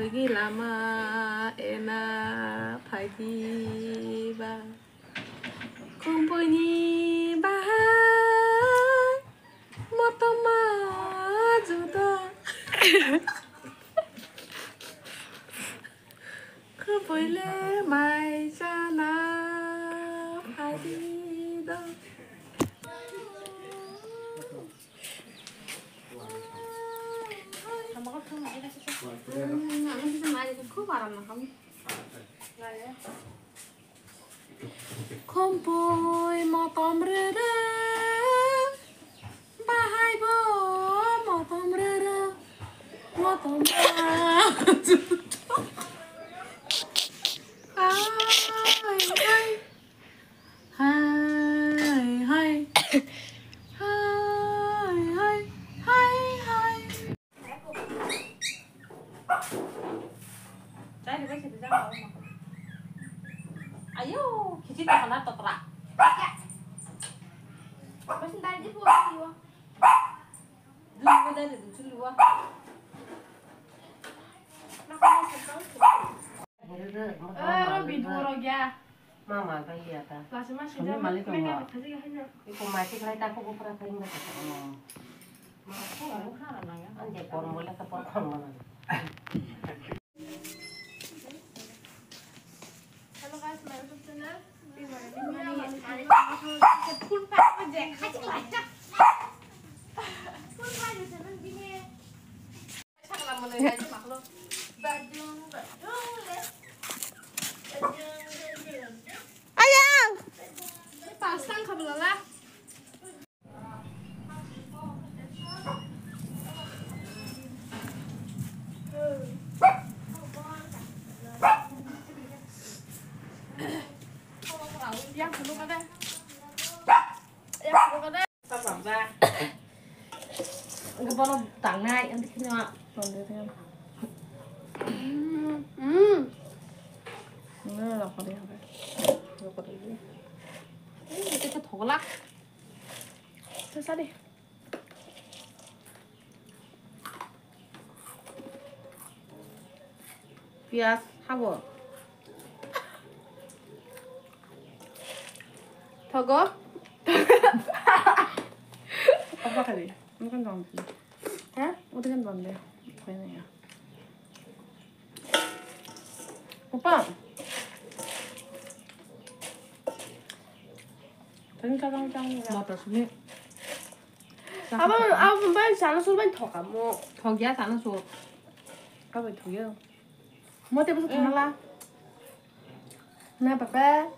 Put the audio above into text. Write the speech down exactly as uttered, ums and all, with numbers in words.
Lama ena phaidi ba. Khumpuini bahai motoma juda. Khumpui le mai chana phaidi do. Khub aram na khamu. Khumpui motom rwrw, bahai bo motom rwrw, motom rwrw. Hai, hai. Hai, hai. Hai, hai, hai, hai. Ayo, kichi to kana to tra. Bas dari di buah liwa. Dulu dari dulu liwa. Eh, Robi dua ya. Mama, bai iya ta. Lasi ma sini sini mali tong. Iko mati khlai ta ko gopra khlai ma ta. Oh. Ma ko ko khara nang ya. Ande por mola ka por khor mana. Hello guys, my YouTube channel. Phone pa je. Phone pa je channel bini. Ayang! Yang dulu kada. Yang dulu kada. Bono tangnai, ang kini ma. Tonde te. Hmm. Hmm. Ini lah kali apa? Lo kali ini. Ini kita tolak. Terus tadi. Piyaj habo. Thogo. Apa kali? Ini kan daun sini. Hah? Udah kan daun deh. Kayaknya ya. Apa? Tadi kadang-kadang ya. Motor sini. Abang, abang bai sana sur bai thok amo. Thok ya sana sur. Abang thok ya. Mo te bus thangla. Na papa.